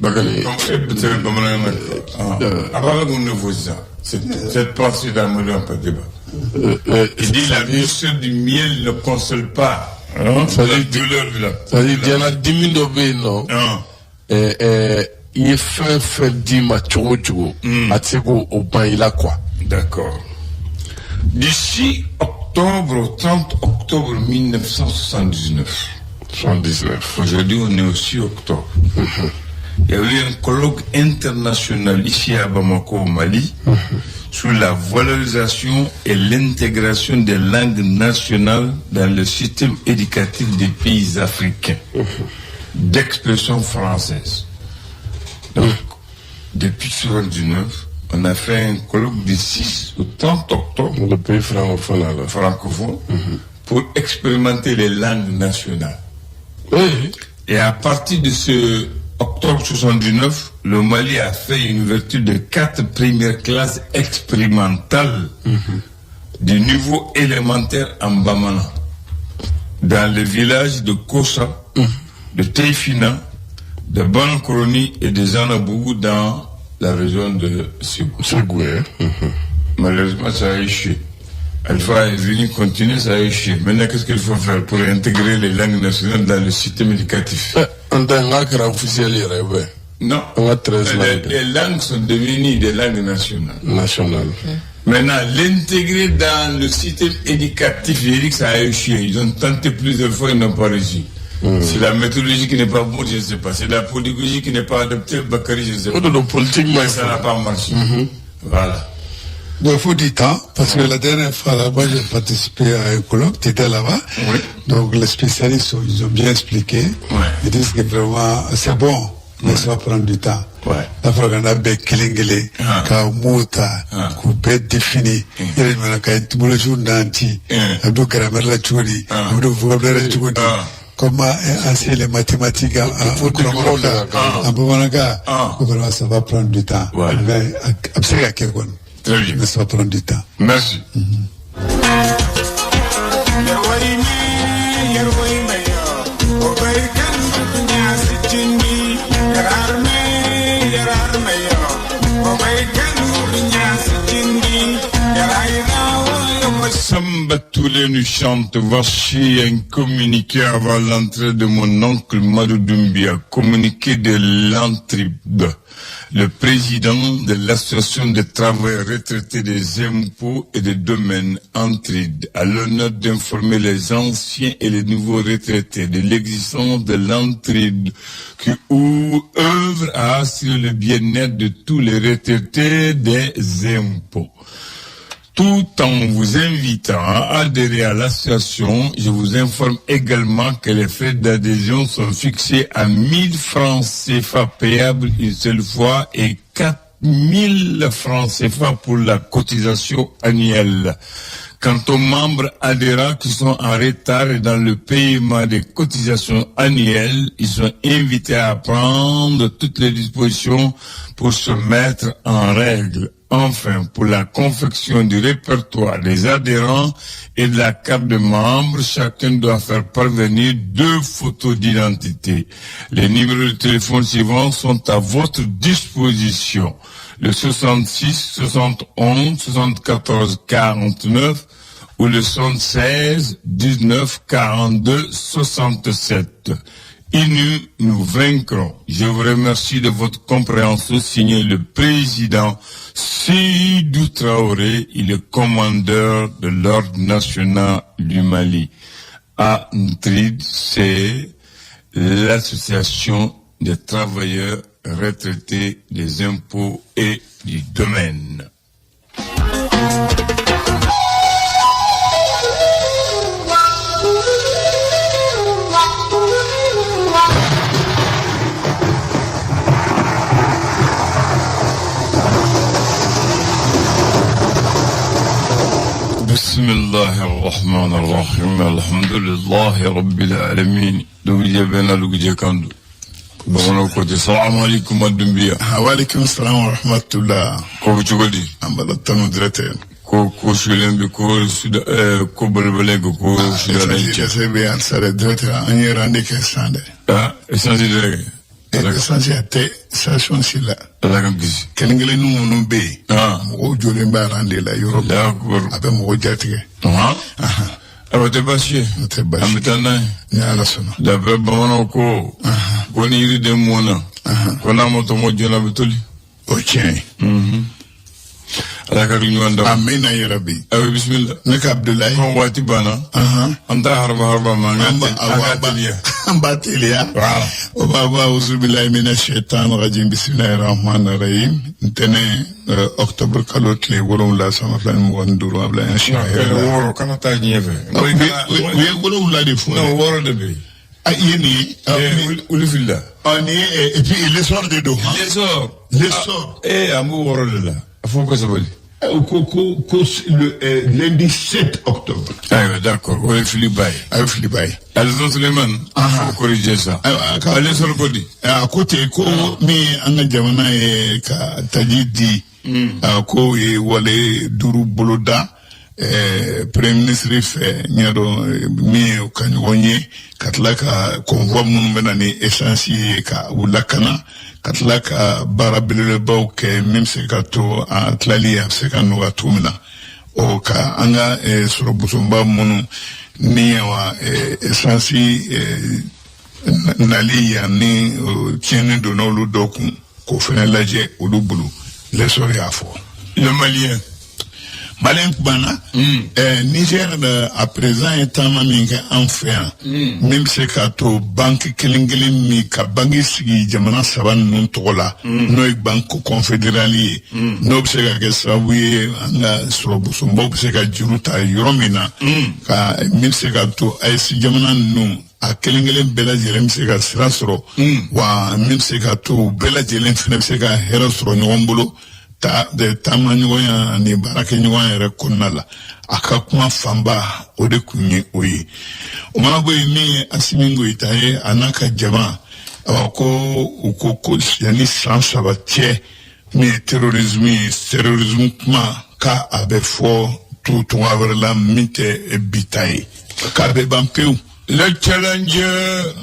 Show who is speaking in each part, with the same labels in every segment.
Speaker 1: Bakary, e bɛ se bamanankan na. A b'a fɛ k'o de fɔ sisan. Cette pensée d'Amadou Hampâté Bâ. Il dit: la douceur du miel ne console pas, hein, la douleur de la.
Speaker 2: C'est-à-dire diɲɛna dimi dɔ bɛ yen nɔ. I ye fɛn fɛn d'i ma cogo o cogo, a tɛ se k'o o ban i la quoi.
Speaker 1: D'accord. Du 6 octobre au 30 octobre 1979.
Speaker 2: 79.
Speaker 1: Aujourd'hui, on est au 6 octobre. Il y a eu un colloque international ici à Bamako, au Mali, sur la valorisation et l'intégration des langues nationales dans le système éducatif des pays africains d'expression française. Donc, depuis 1979, on a fait un colloque du 6 au 30 octobre.
Speaker 2: Le pays francophone alors.
Speaker 1: Francophone, pour expérimenter les langues nationales.
Speaker 2: Oui.
Speaker 1: Et à partir de ce octobre 79, le Mali a fait une ouverture de quatre premières classes expérimentales du niveau élémentaire en Bamana, dans les villages de Kossa, de Teifina, de Bankoroni et de Zanabougou dans la région de Ségou.
Speaker 2: Ségou, hein.
Speaker 1: Malheureusement, ça a échoué. Alpha est venu continuer, ça a échoué. Maintenant, qu'est-ce qu'il faut faire pour intégrer les langues nationales dans le système éducatif?
Speaker 2: An ta n k'a kɛra officiel yɛrɛ bɛ.
Speaker 1: Non.
Speaker 2: On a 13 langues.
Speaker 1: Les langues sont devenues des langues nationales.
Speaker 2: National.
Speaker 1: Maintenant, l'intégrer dans le système éducatif, j'ai dit que ça a échoué. Ils ont tenté plusieurs fois, ils n'ont pas réussi. C'est la méthodologie qui n'est pas bonne, je ne sais pas. C'est la pédagogie qui n'est pas adoptée, Bakary, je ne sais
Speaker 2: O
Speaker 1: pas.
Speaker 2: de don politique ma ɲi.
Speaker 1: Ça n'a pas marché. Voilà.
Speaker 3: Donc, il faut du temps, parce que la dernière fois, là, moi, j'ai participé à un colloque, tu étais là-bas.
Speaker 1: Oui.
Speaker 3: Donc, les spécialistes, ils ont bien expliqué. Ils disent que vraiment, c'est bon, mais ça va prendre du temps. N'a fɔra ka n'a bɛɛ kelen kelen ka mots ta k'u bɛɛ défini yɛrɛ jumɛn na ka étymologie nanti a bɛ don grammaire la cogo di, a bɛ don vocabulaire la cogo di, comment enseigner les mathématiques en
Speaker 2: Faut document de la
Speaker 3: bamanankan, en bamanankan, ko vraiment ça va prendre du temps, mais a bɛ se ka kɛ kɔni.
Speaker 1: Très bien.
Speaker 3: Mais ça va prendre du temps.
Speaker 1: Merci. Samba Touré nous chante: voici un communiqué avant l'entrée de mon oncle Madou Doumbia, communiqué de l'Antrib, le président de l'association des travailleurs retraités des impôts et des domaines Antrib, a l'honneur d'informer les anciens et les nouveaux retraités de l'existence de l'Antrib qui œuvre à assurer le bien-être de tous les retraités des impôts. Tout en vous invitant à adhérer à l'association, je vous informe également que les frais d'adhésion sont fixés à 1000 francs CFA payables une seule fois et 4000 francs CFA pour la cotisation annuelle. Quant aux membres adhérents qui sont en retard dans le paiement des cotisations annuelles, ils sont invités à prendre toutes les dispositions pour se mettre en règle. Enfin, pour la confection du répertoire des adhérents et de la carte de membre, chacun doit faire parvenir deux photos d'identité. Les numéros de téléphone suivants sont à votre disposition: le 66 71 74 49 ou le 76 19 42 67. Unis, nous vaincrons. Je vous remercie de votre compréhension. Signé le président Seydou Traoré, il est commandeur de l'Ordre national du Mali. ANTRID, c'est l'association des travailleurs retraités des impôts et du domaine. بسم الله الرحمن الرحيم الحمد لله رب العالمين dugujɛ bɛɛ na dugujɛ kan don bamananw ko ten salamu aleykum a Dunbiya.
Speaker 4: Waaleykum salam wa rahmatullah.
Speaker 1: Ko bɛ cogo di?
Speaker 4: An b'a tanu direct.
Speaker 1: Ko ko sulen bɛ ko suda ko balabalen ko ko sudalen cɛ.
Speaker 4: Essence bɛ yan sa dɛ direct, an ye rende kɛ sisan dɛ.
Speaker 1: Ah, essence de kɛ.
Speaker 4: Essence a tɛ station si la.
Speaker 1: Ala k'an kisi.
Speaker 4: Kelen kelennin minnu bɛ yen, mɔgɔw jɔlen b'a rang de la yɔrɔ bɛɛ. A bɛ mɔgɔ jatigɛ.
Speaker 1: Ayiwa, tɛ baasi ye.
Speaker 4: O tɛ baasi.
Speaker 1: An bɛ taa n'a ye.
Speaker 4: Ni Ala sɔnna.
Speaker 1: D'après bamananw ko, ko ni yiriden mɔnna, ko n'a ma tɔmɔ joona, a bɛ toli.
Speaker 4: O tiɲɛ ye.
Speaker 1: Ala ka hakili ɲuman d'aw ma.
Speaker 4: Amina yarabi.
Speaker 1: Ayiwa, bisimila.
Speaker 4: Ne ka Abudulayi.
Speaker 1: Komi waati banna, an t'a haraba haraba ma, an ka teliya.
Speaker 4: An b'a teliya. O b'a fɔ auzubilayi mina shaitan rajim, bisimilahi rahman rahim. Ntɛnɛn, octobre kalo tile 7, san 2025, a bila yan siɲɛ yɛrɛ la.
Speaker 1: 6, kana taa ɲɛfɛ.
Speaker 4: U ye 7 de fɔ.
Speaker 1: Non, 6 de bɛ yen.
Speaker 4: A i ye nin ye.
Speaker 1: Olu filila.
Speaker 4: Nin ye, et puis L'Essor de don.
Speaker 1: L'Essor.
Speaker 4: L'Essor.
Speaker 1: Ee, an b'o 6 de la. A fɔ ko sabali.
Speaker 4: Ko le lundi 7 octobre.
Speaker 1: Ayiwa, d'accord, o ye filiba ye.
Speaker 4: A ye filiba ye.
Speaker 1: Alizon Suleiman, faut corriger ça.
Speaker 4: Ayiwa.
Speaker 1: L'Essor ko di?
Speaker 4: A ko ten ko min ye an ka jamana ye ka taji di, a ko ye wale 5 boloda premier ministre fɛ ɲɛ dɔn min ye ka ɲɔgɔn ye, ka tila ka convoi minnu bɛ na ni essence ye ka u lakana, ka tila ka baara belebelebaw kɛ min bɛ se ka to a tilali a bɛ se ka nɔgɔya cogo min na, ɔ ka an ka sɔrɔ bosonba minnu ni wa essence nali yan ni tiɲɛni donna olu dɔw kun, k'o fana lajɛ olu bolo. L'Essor y'a fɔ.
Speaker 1: Le Malien.
Speaker 4: Malien kumana. Niger a président ye taama min kɛ an fɛ yan, min bɛ se k'a to banque kelen kelen min ka banque sigi jamana saba ninnu tɔgɔ la, n'o ye Banque confédérale ye, n'o bɛ se ka kɛ sababu ye an ka sɔrɔbosonbaw bɛ se ka juru ta yɔrɔ min na, ka min bɛ se ka to AES jamana ninnu a kelen kelen bɛɛ lajɛlen bɛ se ka sira sɔrɔ, wa min bɛ se ka to u bɛɛ lajɛlen fana bɛ se ka hɛrɛ sɔrɔ ɲɔgɔn bolo, ta taama ɲɔgɔnya ani baarakɛɲɔgɔnya yɛrɛ kɔnɔna la. A ka kuma fanba o de kun ye o ye. O mana bɔ yen, min ye Asimi Goyita ye, a n'a ka jama, awa, ko u ko yanni san 3 cɛ, min ye terrorisme ye, terrorisme kuma k'a a bɛ fɔ cogoya wɛrɛ la min tɛ bi ta ye, k'a bɛ ban pewu.
Speaker 1: Le Challenger.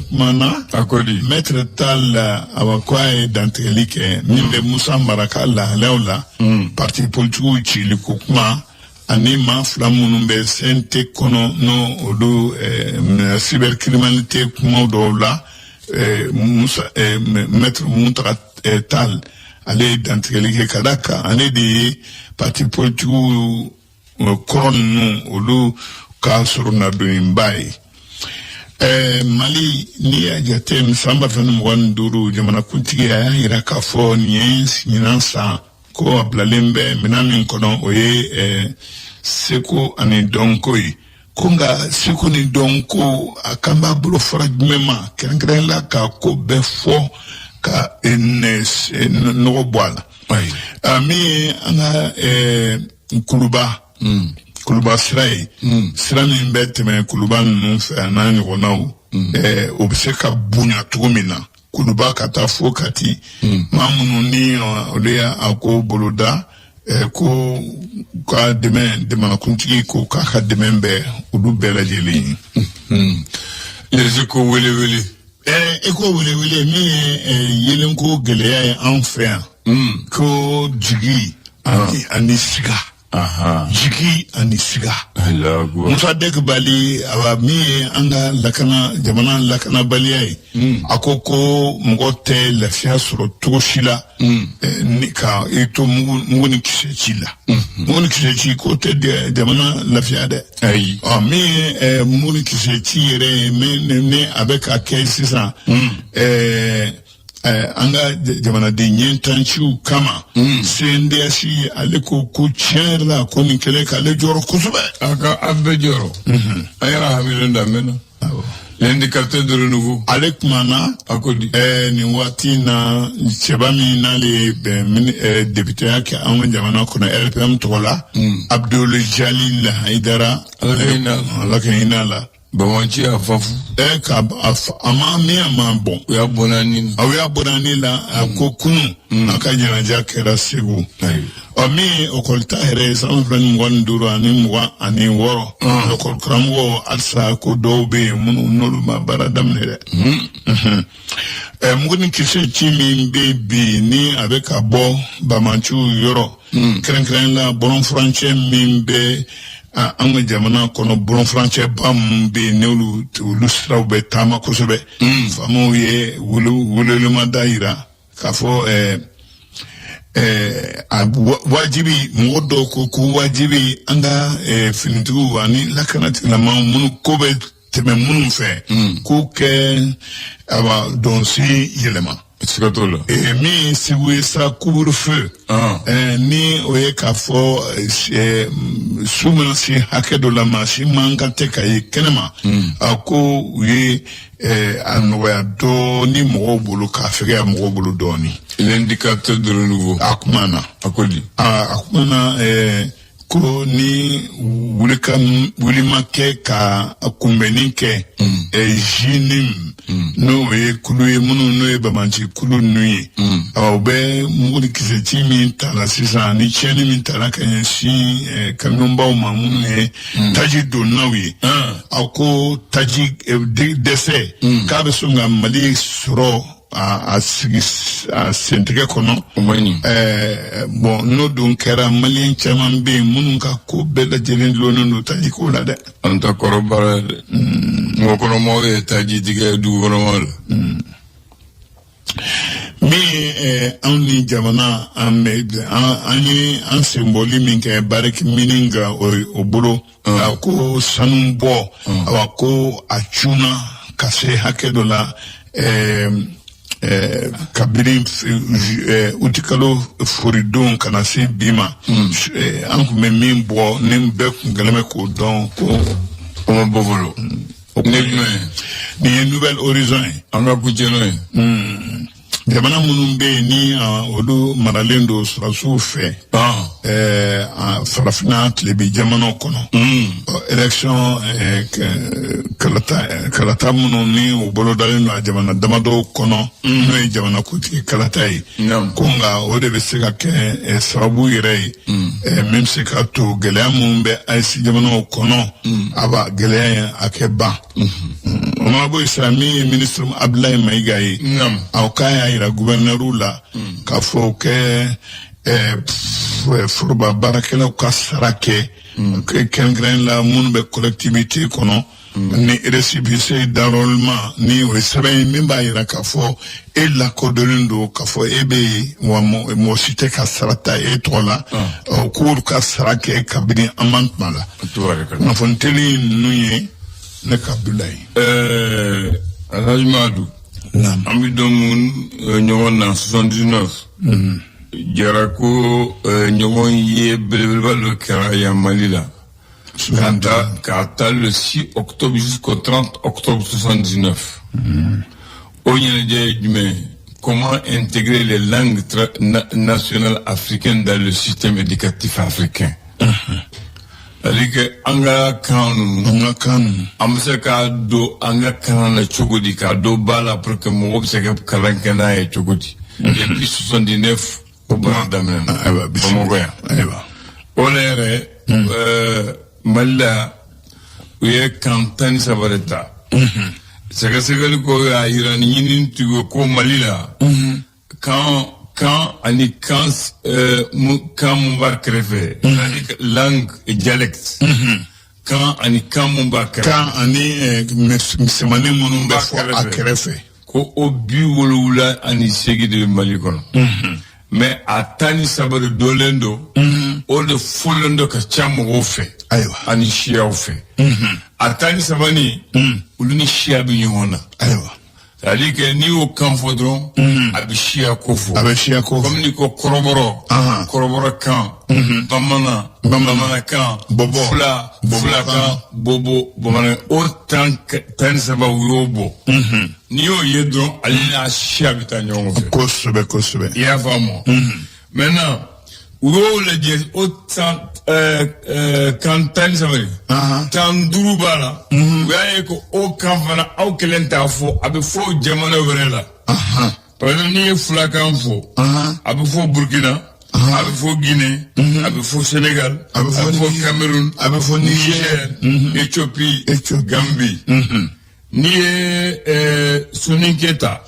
Speaker 4: Kumana.
Speaker 1: A ko di?
Speaker 4: Maître Tall, awa, ko a ye dantigɛli kɛ min bɛ Musa Mara ka lahalayaw la, parti politikiw cili ko kuma ani maa fila minnu bɛ CNT kɔnɔ, n'o olu cybercriminalité kumaw dɔw la. Musa, Maître Muntaga Tall, ale ye dantigɛli kɛ ka da kan ale de ye parti politikiw kɔrɔ ninnu olu ka sɔrɔ nadonniba ye. Mali, n'i y'a jate san 2025, jamanakuntigi a y'a yira k'a fɔ nin ye ɲinan san ko a bilalen bɛ minɛn min kɔnɔ, o ye seko ani dɔnko ye. Ko nka seko ni dɔnko a kan b'a bolo fara jumɛn ma kɛrɛnkɛrɛnnen la ka ko bɛɛ fɔ ka nɔgɔ bɔ a la? Min ye an ka Kuluba sira ye, sira min bɛ tɛmɛ Kuluba ninnu fɛ a n'a ɲɔgɔnnaw, o bɛ se ka bonya cogo min na Kuluba ka taa fo Kati, maa minnu ni olu y'a ko boloda, ko ka dɛmɛ, jamanakuntigi ko k'a ka dɛmɛ bɛ olu bɛɛ lajɛlen ye.
Speaker 1: Les Échos wele wele.
Speaker 4: E ko wele wele, min ye yelenko gɛlɛya ye anw fɛ yan, ko jigi ani siga, jigi ani siga. Musa Dek Bali, awa, min ye an ka lakana, jamana lakanabaliya ye, a ko mɔgɔ tɛ lafiya sɔrɔ cogo si la ni ka i to mugu ni kisɛ ci la. Mugu ni kisɛ ci ko tɛ jamana lafiya dɛ.
Speaker 1: Ayi.
Speaker 4: Ɔ, min ye mugu ni kisɛ ci yɛrɛ ye, min ni a bɛ ka kɛ sisan, an ka jamanaden ɲɛntanciw kama, CNDS, ale ko tiɲɛ yɛrɛ la ko nin kɛlɛ k'ale jɔrɔ kosɛbɛ.
Speaker 1: A ka an bɛɛ jɔrɔ. An yɛrɛ hamilen da mɛnna. L'indicateur de Renouveau.
Speaker 4: Ale kumana.
Speaker 1: A ko di?
Speaker 4: Nin waati in na, cɛba min n'ale bɛ députéya kɛ an ka jamana kɔnɔ RPM tɔgɔ la, Abdul Jalil Haidara.
Speaker 1: Ala ka hinɛ a la.
Speaker 4: Ala ka hinɛ a la.
Speaker 1: Banbaanci y'a fafu.
Speaker 4: Ɛ ka a ma min a ma bɔn.
Speaker 1: U y'a bɔnna ni.
Speaker 4: A y'a bɔnna ni la a ko kunun a ka janaja kɛra Segu. Ɔ min ye ekɔli ta yɛrɛ ye san 2025 ani 26, ekɔli karamɔgɔ halisa ko dɔw bɛ yen minnu n'olu ma baara daminɛ dɛ. Ɛ mugu ni kisɛ ci min bɛ bi ni a bɛ ka bɔ banbaanciw yɔrɔ, kɛrɛnkɛrɛnnen la bɔlɔnfurancɛ min bɛ an ka jamana kɔnɔ, bɔlɔnfurancɛba minnu bɛ yen n'olu olu siraw bɛ taama kosɛbɛ, faamaw ye welewelemada yira k'a fɔ a wajibi mɔgɔ dɔw ko wajibi an ka finitigiw ani lakanatigilamaw minnu ko bɛ tɛmɛ minnu fɛ k'u kɛ awa dɔnsi yɛlɛma.
Speaker 1: Siga t'o la.
Speaker 4: Min ye Segu ye sa, couvre-feu ni o ye k'a fɔ su mana se hakɛ dɔ la, maa si man kan tɛ ka ye kɛnɛma, a ko u ye a nɔgɔya dɔɔni mɔgɔw bolo, k'a fɛgɛya mɔgɔw bolo dɔɔni.
Speaker 1: L'indicateur de renouveau.
Speaker 4: A kuma na.
Speaker 1: A ko di.
Speaker 4: A kuma na ko ni wuli ma kɛ ka kunbɛnni kɛ, JNIM, n'o ye kulu ye minnu n'o ye banbaanci kulu ninnu ye, awa u bɛ mugu ni kisɛ ci min ta la sisan ani tiɲɛni min ta ka ɲɛsin kamiyɔnbaw ma minnu ye taji donnaw ye, a ko taji dɛsɛ k'a bɛ sɔn ka Mali sɔrɔ a sigi a sentigɛ kɔnɔ. Bon, n'o dun kɛra, maliyɛn caman bɛ yen minnu ka ko bɛɛ lajɛlen dulonnen don taji ko la dɛ.
Speaker 1: An ta kɔrɔ baara dɛ, mɔgɔkɔrɔmaw ye taji tigɛ dugukɔnɔmaw la.
Speaker 4: Min ye anw ni jamana an bɛ an ye an senbɔli min kɛ Barrick Mining kan o bolo, a ko sanu bɔ, awa ko a cunna ka se hakɛ dɔ la kabini utikalo foridon ka na se bi ma, an tun bɛ min bɔ ni bɛɛ kun kɛlen bɛ k'o dɔn ko
Speaker 1: o ma bɔ fɔlɔ. Ne jumɛn ye?
Speaker 4: Nin ye Nouvel Horizon ye.
Speaker 1: An ka kucɛ n'o ye.
Speaker 4: Jamana minnu bɛ yen ni olu maralen don sɔrɔdasiw fɛ farafinna tilebi jamanaw kɔnɔ, élection kalata minnu ni u bolodalen don a jamana damadɔw kɔnɔ, n'o ye jamana kuntigi kalata ye, ko nka o de bɛ se ka kɛ sababu yɛrɛ ye min bɛ se ka to gɛlɛya minnu bɛ AES jamanaw kɔnɔ, a b'a gɛlɛya in a kɛ ban. O mana bɔ yen sisan, min ye ministre Abdoulaye Maïga ye, aw k'a y'a yira gouverneur la k'a fɔ o kɛ foroba baarakɛlaw ka sara kɛ, kɛrɛnkɛrɛn la minnu bɛ collectivité kɔnɔ, ni récépissé d'enrôlement ni o ye sɛbɛn ye min b'a yira k'a fɔ e lakodɔnnen don, k'a fɔ e bɛ yen wa mɔgɔ si tɛ ka sara ta e tɔgɔ la, k'olu ka sara kɛ kabini an man tuma la. Kunnafoni teli ninnu ye ne ka Abdoulaye.
Speaker 1: Alhaji Madu. An bɛ don mun ɲɔgɔn na 79. Jara ko ɲɔgɔn ye belebeleba dɔ kɛra yan Mali la. K'a ta le 6 octobre jusqu'au 30 octobre 79. O ɲɛnajɛ ye jumɛn? Comment intégrer les langues nationales africaines dans le système éducatif africain. C'est-à-dire que an ka kan ninnu,
Speaker 4: an ka kan ninnu,
Speaker 1: an bɛ se k'a don an ka kalan na cogo di, k'a don ba la pour que mɔgɔw bɛ se ka kalan kɛ n'a ye cogo di. Depuis 79 o baara daminɛna Bamakɔ yan. O la yɛrɛ, Mali la, u ye kan 13 de ta. Sɛgɛsɛgɛli ko y'a yira ni ɲinini tigiw ko Mali la, kan ani kan kan mun b'a kɛrɛfɛ, langue et dialecte, kan ani kan mun b'a kɛrɛfɛ,
Speaker 4: kan ani misɛnmanin minnu bɛ fɔ a kɛrɛfɛ,
Speaker 1: ko o 78 de bɛ Mali kɔnɔ, mais a 13 de dɔnlen don, o de fɔlen don ka ca mɔgɔw fɛ ani siyaw fɛ. A 13 nin, olu ni siya bɛ ɲɔgɔn na. C'est-à-dire que n'i y'o kan fɔ dɔrɔn, a bɛ siya ko fɔ.
Speaker 4: A bɛ siya ko fɔ.
Speaker 1: Comme n'i ko kɔrɔbɔrɔ, kɔrɔbɔrɔ kan, bamanan, bamanankan,
Speaker 4: bɔbɔ,
Speaker 1: fula, fulakan, bobo, bamanan, o 13 u y'o bɔ. N'i y'o ye dɔrɔn, ale n'a siya bɛ taa ɲɔgɔn fɛ.
Speaker 4: Kosɛbɛ, kosɛbɛ.
Speaker 1: I y'a faamu? Maintenant, U y'o lajɛ, o san kan 13 de, 15 b'a la. U y'a ye ko o kan fana, aw kelen t'a fɔ, a bɛ fɔ jamana wɛrɛ la. Par exemple, n'i ye fulakan fɔ, a bɛ fɔ Burkina, a bɛ fɔ Guinée, a bɛ fɔ Sénégal,
Speaker 4: a bɛ fɔ
Speaker 1: Cameroun,
Speaker 4: a bɛ fɔ
Speaker 1: Niger, Éthiopie, Gambie. N'i ye soninke ta,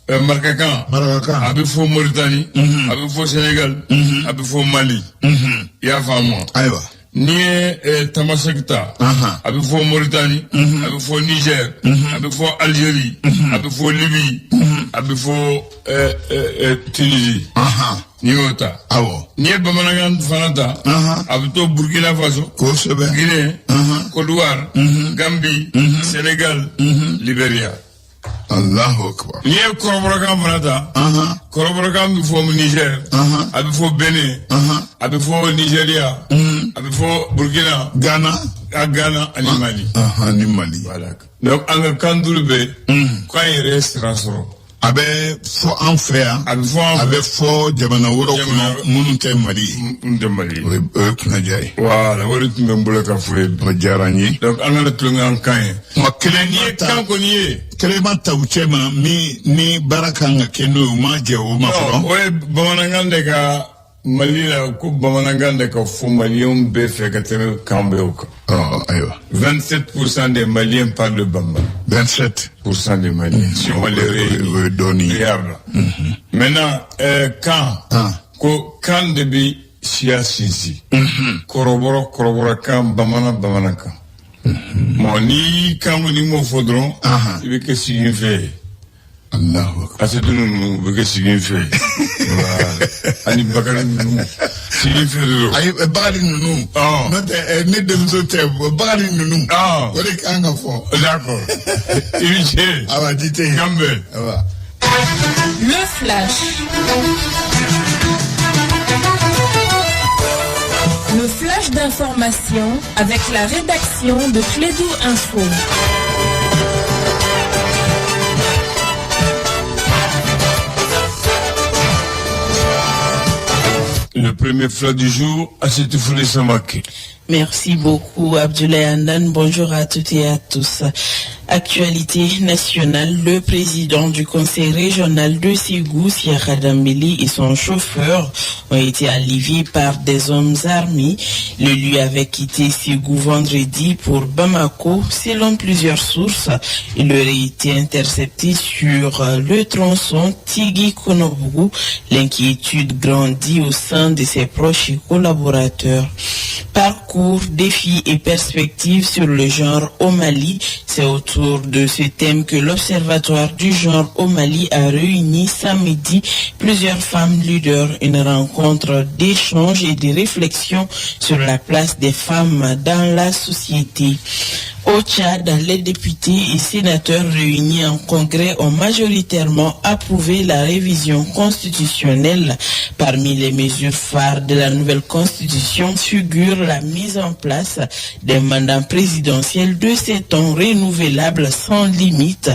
Speaker 1: marakakan,
Speaker 4: marakakan,
Speaker 1: a bɛ fɔ Mauritanie, a bɛ fɔ Sénégal, a bɛ fɔ Mali. I y'a faamu wa?
Speaker 4: Ayiwa.
Speaker 1: N'i ye tamasɛki ta, a bɛ fɔ Mauritanie, a bɛ fɔ Niger, a bɛ fɔ Algérie, a bɛ fɔ Libye, a bɛ fɔ Tunisie. N'i y'o ta, n'i ye bamanankan fana ta, a bɛ to Burkina Faso, Guinée, Côte d'Ivoire, Gambie, Sénégal, Libéria.
Speaker 4: Allahu akbar.
Speaker 1: N'i ye kɔrɔbɔrɔkan fana ta, kɔrɔbɔrɔkan bɛ fɔ Niger, a bɛ fɔ Benin, a bɛ fɔ Nigeria, a bɛ fɔ Burkina,
Speaker 4: Ghana,
Speaker 1: a Ghana ani Mali.
Speaker 4: Ani Mali.
Speaker 1: Voilà. Donc an ka kan duuru bɛ k'an yɛrɛ ye sira sɔrɔ.
Speaker 4: A bɛ fɔ an fɛ yan.
Speaker 1: A bɛ fɔ an fɛ.
Speaker 4: A bɛ fɔ jamana wɛrɛw kɔnɔ minnu tɛ Mali ye.
Speaker 1: Minnu tɛ Mali ye.
Speaker 4: O ye kunnaja ye.
Speaker 1: Voilà, o de tun bɛ n bolo ka fɔ ye.
Speaker 4: O diyara n ye.
Speaker 1: Donc an kana tulonkɛ an kan ye.
Speaker 4: Kuma kelen
Speaker 1: n'i ye kan kɔni ye.
Speaker 4: Kelen ma ta u cɛ ma min ni baara kan ka kɛ n'o ye, u ma jɛ o ma fɔlɔ.
Speaker 1: O ye bamanankan de ka Mali la, ko bamanankan de ka fɔ maliyɛnw bɛɛ fɛ ka tɛmɛ kan bɛɛ kan.
Speaker 4: Ayiwa.
Speaker 1: 27% des Maliens parlent bambara.
Speaker 4: 27%
Speaker 1: des Maliens. Si on les réunit.
Speaker 4: O ye dɔɔnin ye.
Speaker 1: Maintenant, kan. Ko kan de bɛ siya sinsin. Kɔrɔbɔrɔ kɔrɔbɔrɔkan, bamanan bamanankan. Bon, n'i kan kɔni m'o fɔ dɔrɔn, i bɛ kɛ siginfɛ ye.
Speaker 4: Allahu akbar.
Speaker 1: Asetu ninnu u bɛ kɛ siginfɛ ye. Ani Bakari ninnu, siginfɛ de don.
Speaker 4: Ayi, Bakari ninnu. N'o tɛ ne denmuso tɛ, Bakari ninnu. O de kan ka fɔ.
Speaker 1: D'accord. I ni ce.
Speaker 4: Awa, ji tɛ yen.
Speaker 1: Kan bɛn.
Speaker 4: Awa.
Speaker 5: Le flash. Le flash d'information avec la rédaction de Klédu Info.
Speaker 1: Le premier flash du jour, Assetou Foulé Samake.
Speaker 6: Merci beaucoup Abdoulaye Andan. Bonjour à toutes et à tous. Actualité nationale, le président du conseil régional de Ségou, Sierra Dambélé, et son chauffeur ont été enlevés par des hommes armés. Le lieu avait quitté Ségou vendredi pour Bamako. Selon plusieurs sources, il aurait été intercepté sur le tronçon Tigui-Konobougou. L'inquiétude grandit au sein de ses proches et collaborateurs. Parcours, défis et perspectives sur le genre au Mali, c'est autour de ce thème que l'Observatoire du genre au Mali a réuni samedi plusieurs femmes leaders, une rencontre d'échanges et de réflexions sur la place des femmes dans la société. Au Tchad, les députés et sénateurs réunis en congrès ont majoritairement approuvé la révision constitutionnelle. Parmi les mesures phares de la nouvelle constitution figure la mise en place d'un mandat présidentiel de 7 ans renouvelable sans limite.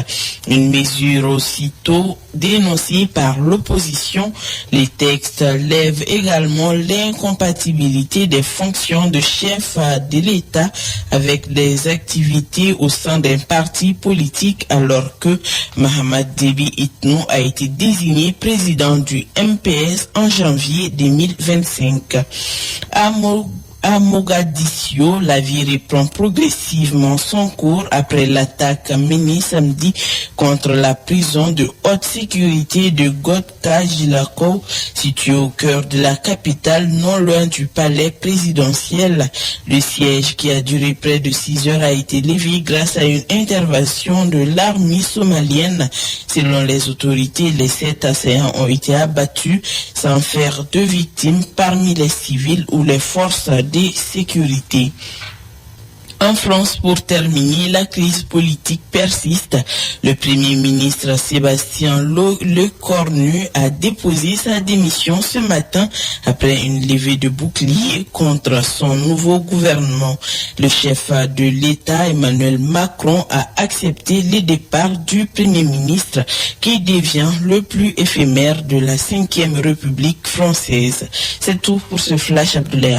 Speaker 6: Une mesure aussitôt dénoncée par l'opposition. Les textes lèvent également l'incompatibilité des fonctions de chef de l'État avec des activités au sein d'un parti politique, alors que Mahamad Déby Itno a été désigné président du MPS en janvier 2025. À Mogadiscio, la vie reprend progressivement son cours après l'attaque menée samedi contre la prison de haute sécurité de Gotka Jilako, située au cœur de la capitale, non loin du palais présidentiel. Le siège, qui a duré près de 6 heures, a été levé grâce à une intervention de l'armée somalienne. Selon les autorités, les 7 assaillants ont été abattus sans faire de victimes parmi les civils ou les forces de sécurité. En France, pour terminer, la crise politique persiste. Le Premier ministre Sébastien Lecornu a déposé sa démission ce matin après une levée de bouclier contre son nouveau gouvernement. Le chef de l'État, Emmanuel Macron, a accepté le départ du Premier ministre qui devient le plus éphémère de la Ve République française. C'est tout pour ce flash, Abdoulaye.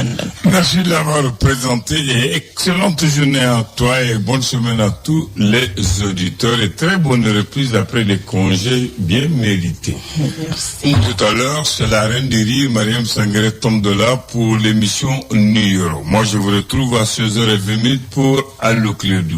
Speaker 1: Merci de l'avoir présenté et excellente journée à toi et bonne semaine à tous les auditeurs et très bonne reprise après les congés bien mérités.
Speaker 6: Merci.
Speaker 1: Tout à l'heure, c'est la reine du rire, Mariam Sangaré tombe de là pour l'émission New York. Moi, je vous retrouve à 16h20 pour Allo Klédu.